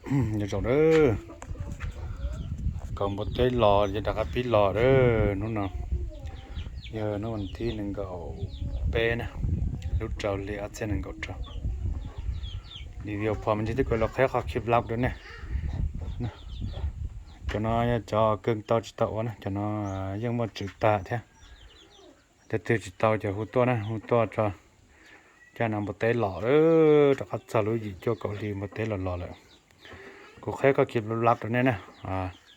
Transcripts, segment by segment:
Nyob zoo na, kaus npua teb los ces rov qab pib los na. Hnub no yog hnub vas thib nees nkaum peb na, lub rau hli ob txhiab nees nkaum rau. Li video phom me ntsis twb kuv los qhib qhov clip vlog rau nej. Cov no yog cov kawg tau tsis tau ua na, cov no yeej muaj tswv tag thiab. Tej twg tsis tau ces hu tuaj na, hu tuaj tso. Caj no npua teb los, rov qab txog lub yim cuaj kaum hli npua teb los los lawm. Kuv qhib koj kiv lab rau nej na,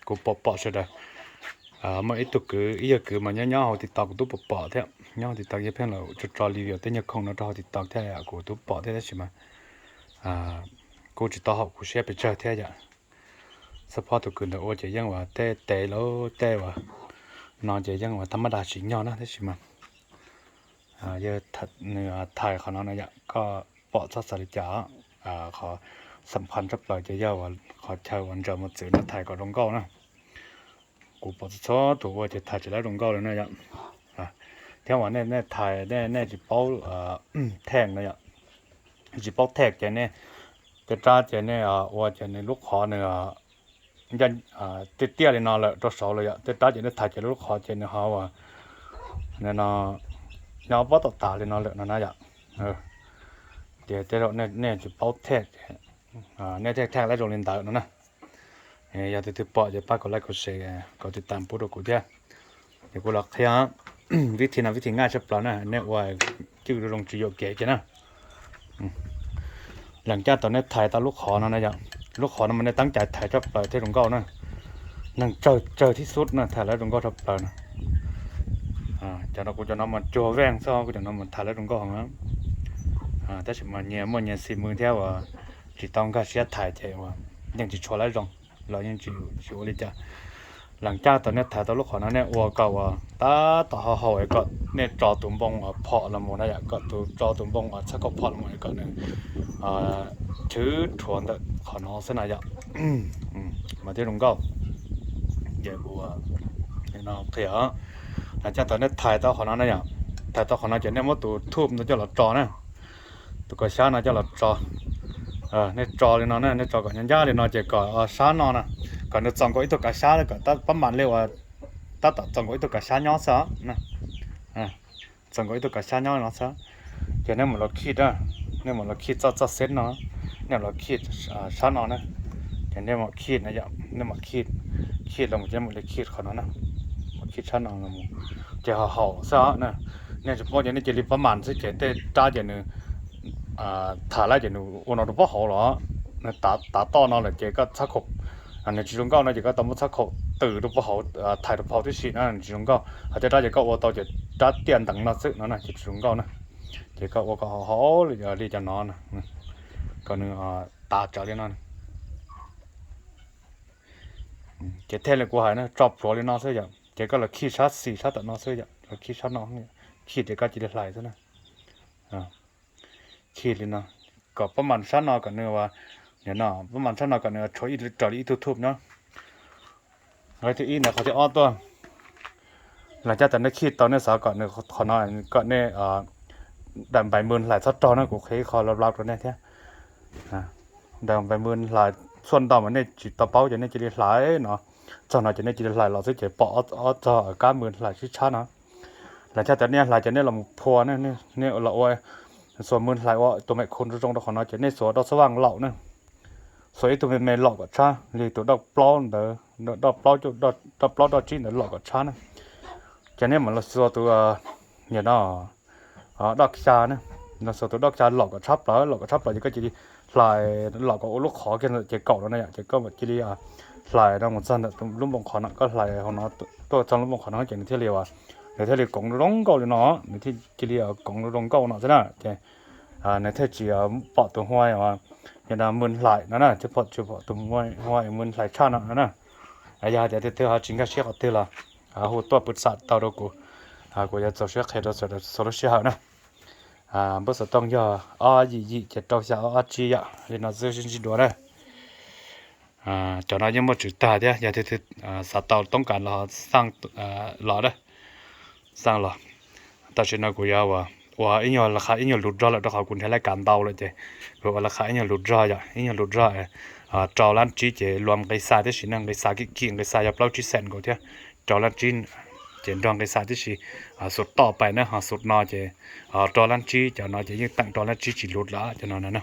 kuv pom pom sawv daws. Muaj ib tug kwv, ib yawg kwv mas nyob nyob hauv TikTok kuv twb pom pom thiab, nyob hauv TikTok yawg pheej los tso tso li video tej nyuag khoom no rau hauv TikTok thiab kuv twb pom thiab tab sis mas kuv tsis tau haum kuv siab pes tsawg thiab yom. Xab phob tus kwv ntawd ua ces yeej ua tej tes lawm tej ua no ces yeej ua thab mab dag tsis nyog na tab sis mas yog nws thais qhov no no yom, koj pom txhob xav li cas. Qhov xam phan tshaj plaws ces yog qhov chaw uas ntsaws mos txwv no thais kom zoo nkauj na. Kuv pom txhua tus ua ces thais tsis lab zoo nkauj li na yom. Thiab uas nej thais nej tsis paub theej no yom, tsis paub theej ces nej tej rab ces nej ua ces nws lub qhov nws tiaj tiaj li no lawm rau saud lawm yom, tej rab ces nej thais ces lub qhov ces nws ho ua no nyob pob tom tas li no lawm no na yom. Ces tej zaum nej tsis paub theej, nej theej theej lab zoo li ntawd no na. Yog tus twg pom ces pab kom like kom share kom tiv tam pub rau kuv thiab. Ces kuv los qhia vib thib no vib thib nqaij tshaj plaws na, nej ua cwj zoo tsis yuam kev kiag na. Leej caj tau nej thais tau lub qhov no na yom, lub qhov no mas nej teeb cai thais tshaj plaws thiab zoo nkauj na. Neeg tsawg tsawg thib xub na thais lawv zoo nkauj tshaj plaws na. Cov no kuv cov no mas cuag veej xwb, kuv cov no mas thais lawv zoo nkauj heev. Tab sis mas nyias muaj nyias xim mws thiab uas tsis tau nkag siab thais ces uas yeej tsis tshua lawv zoo los yeej tsis ua li cas. Leej caj tau nej thais tau lub qhov no nej ua kom uas tab tom haus haus es kom nej tso tus npoo uas phom los mus na yom, kom tus tso tus npoo uas txhab kauj phom los mus es kom nws chwv rhuav ntawm qhov no xwb na yom. Mas thiaj zoo nkauj. Ces kuv qhia, leej caj tau nej thais tau qhov no na yom, thais tau qhov no ces nej muab tus thuj no coj los tso na, tus kaus xyab no coj los tso. Nej tso li no na, nej tso kom nyob ncaj li no ces kom sab no na, kom nws txaus nkaus ib tug kav xyab, kom pab mam li uas tab tom txaus nkaus ib tug kav xyab nyob xwb. Txaus nkaus ib tug kav xyab nyob no xwb. Ces nej mam los khij na, nej mam los khij txoj txoj xeb no, nej los khij sab no na. Ces nej mam khij na yom, nej mam khij, khij los mus ces mam li khij qhov no na, mam khij sab no los mus. Ces ho haum xwb na, nej tsis paub ces nej cia li pab mam xwb ces tej rab ces nws tham lawm ces nws ua no rau pob hauv los, nws tav toj no lawm ces koj txhab khaum, nws tsis zoo nkauj no ces koj tau muab txhab khaum tws rau pob hauv, thais rau pob hauv tib si na nws tsis zoo nkauj. Hos tej rab ces koj ua tau ces rab tiaj nteev no xwb no na ces tsis zoo nkauj na. Ces koj ua kom haum haum li cov no, kom nws tav tsawv li no. Ces thiaj li kuv hais na, tso plhuav li no xwb yom, ces koj los khij sab xis sab tom no xwb yom, los khij sab no, khij ces koj cia li hlais xwb na. Khij li no, kom pab mam sab no kom nws, no, pab mam sab no kom nws tshuav ib raws li ib tug thuj no. Qhov thib ib ntawd, qhov thib ob tuaj, leej caj tau nej khij tau nej xav kom nws qhov no kom nej daim npais mws hlais txhob rog na, kuv qhia ib qho lab lab rau nej thiab. Daim npais mws hlais txhuaj ntau mas nej tsis tau paub ces nej cia li hlais no, txog no ces nej cia li hlais los xwb ces pom ob txog kab mws hlais sib tshab no. Leej caj tau nej hlais ces nej los mus phua, nej los ua xuas mws hlais ua tus mem khu zoo zoo rau qhov no ces nej xuas rau xub vaj laum na, xuas ib tug me me laum kom tshab li tus daj plaub ntawd, daj plaub, daj plaub daj tsib ntawd laum kom tshab na. Ces nej mam los xuas tus, no, daj xya na, los xuas tus daj xya laum kom tshab plaws, laum kom tshab plaws ces koj cia li hlais laum kom ua lub qhov kiag ntawm ces kaum no na yom, ces koj mam cia li hlais no mus txog ntawm lub npoo qhov no, koj hlais hauv no tuaj txog lub npoo qhov no ces nws thiaj li, nws thiaj li koov zoo nkauj li no, nws thiaj cia li koov zoo nkauj no xwb na ces nws thiaj tsis pom tus hua, yog mws hlais no na, thiaj pom tsis pom tus hua mws hlais tshaj no na. Yog hais tias tus twg ho tsis nkag siab qhov twg los hu tuaj pw xam tau rau kuv, kuv yuav txaus siab qhia rau txhua lub sij hawm na. Npawb xov tooj yog ob yim yim ces rau xya ob ob tsib yom, li no xwb sib ntsib dua na. Cov no yeej muaj tswv tag thiab, yog tus twg xav tau toob kas los xaj los na, xaj los. Tam sim no kuv yuav ua ib nyuag laj qha ib nyuag lus rog lawm rau qhov kuv nrhiav laj kam ntau lawm ces kuv ua laj qha ib nyuag lus rog yom, ib nyuag lus rog rau lab tsib ces luam nqi xa tib si na, nqi xa kim kim, nqi xa yog plaub tsib xees nkaus thiab rau lab tsib. Ces nrog nqi xa tib si, xuv toj pais na, ho xuv no ces rau lab tsib, cov no ces yeej teem rau lab tsib tsis lus lawm cov no na.